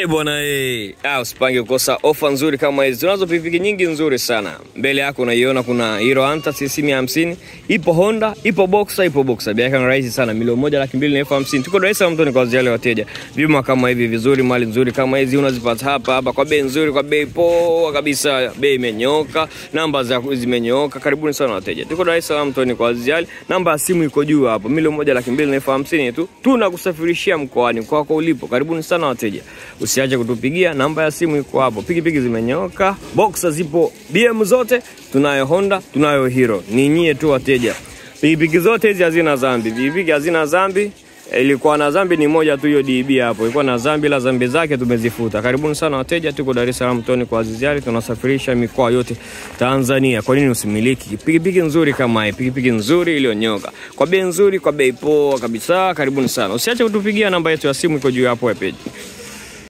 Bwana usipange kukosa ofa nzuri kama hizi. Tunazo pikipiki nyingi nzuri sana. Mbele yako unaiona kuna Hero Hunter CC 150, ipo Honda, ipo Boxer, ipo Boxer. Bei yake ni rahisi sana, 1,250,000. Tuko Dar es Salaam tu kwa wale wateja. Vyuma kama hivi vizuri, mali nzuri kama hizi unazipata hapa hapa kwa bei nzuri, kwa bei poa kabisa, bei imenyoka, namba za zimenyoka. Karibuni sana wateja. Tuko Dar es Salaam tu kwa wale. Namba ya simu iko juu hapo, 1,250,000 tu. Tunakusafirishia mkoani kwako ulipo. Karibuni sana wateja. Usiache kutupigia, namba ya simu iko hapo. Pikipiki zimenyoka, Boxer zipo, BM zote, tunayo Honda, tunayo Hero. Ni nyie tu wateja. Pikipiki zote hizi hazina dhambi. Pikipiki hazina dhambi. Ilikuwa na dhambi ni moja tu, hiyo DB hapo. Ilikuwa na dhambi, la dhambi zake tumezifuta. Karibuni sana wateja, tuko Dar es Salaam Toni kwa Azizi Ali, tunasafirisha mikoa yote Tanzania. Kwa nini usimiliki pikipiki nzuri kama hii? Pikipiki nzuri iliyonyoka, kwa bei nzuri, kwa bei poa kabisa. Karibuni sana. Usiache kutupigia, namba yetu ya simu iko juu hapo ya page.